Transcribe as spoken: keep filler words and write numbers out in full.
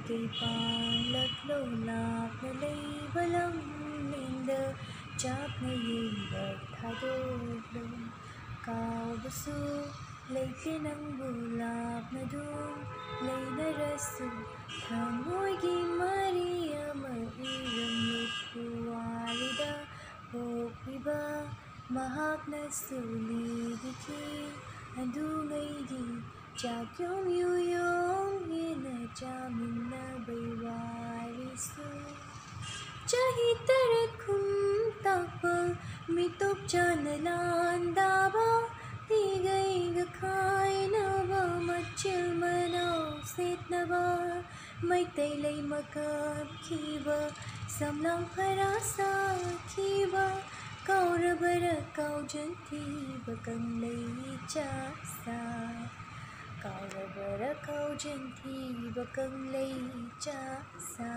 ꯀꯩ ꯄꯥꯡꯂꯛꯂꯣ ꯂꯥꯞꯅ ꯂꯩꯕ ꯂꯝꯂꯦꯟꯗ ꯆꯥꯛꯅ ꯌꯦꯡꯕ ꯊꯥꯗꯣꯛꯂꯣ꯫ ꯀꯥꯎꯕꯁꯨ ꯂꯩꯇꯦ ꯅꯪꯕꯨ ꯂꯥꯞꯅꯗꯨꯝ ꯂꯩꯅꯔꯁꯨ ꯊꯃꯣꯏꯒꯤ ꯃꯔꯤ ꯑꯃ ꯏꯔꯝꯃꯤ ꯄꯨꯋꯥꯔꯤꯗ ꯄꯣꯛꯂꯤꯕ ꯃꯍꯥꯛꯅꯁꯨ ꯂꯤꯕꯤꯈꯤ ꯑꯗꯨꯉꯩꯒꯤ ꯆꯥꯛꯌꯣꯝ ꯌꯨꯌꯣꯝ ꯍꯦꯟꯅ ꯆꯥꯃꯤꯟꯅꯕꯩ ꯋꯥꯔꯤꯁꯨ꯫ ꯆꯍꯤ ꯇꯔꯦꯠ ꯈꯨꯝ ꯇꯥꯛꯄ ꯃꯤꯇꯣꯞ ꯆꯥꯅ ꯂꯥꯟꯗꯥꯕ ꯄꯤꯒꯩꯒ ꯈꯥꯏꯅꯕ ꯃꯆꯤꯜ ꯃꯅꯥꯎ ꯁꯦꯠꯅꯕ ꯃꯩꯇꯩ ꯂꯩꯃ ꯀꯞꯈꯤꯕ ꯁꯝꯂꯥꯡ ꯐꯔꯥ ꯁꯥꯈꯤꯕ ꯀꯥꯎꯔꯕꯔ ꯀꯥꯎꯖꯟ ꯊꯤꯕ ꯀꯪꯂꯩ ꯏꯆꯥꯁꯥ ꯀꯥꯎꯔꯕꯔ ꯀꯥꯎꯖꯟ ꯊꯤꯕ ꯀꯪꯂꯩ ꯏꯆꯥꯁꯥ꯫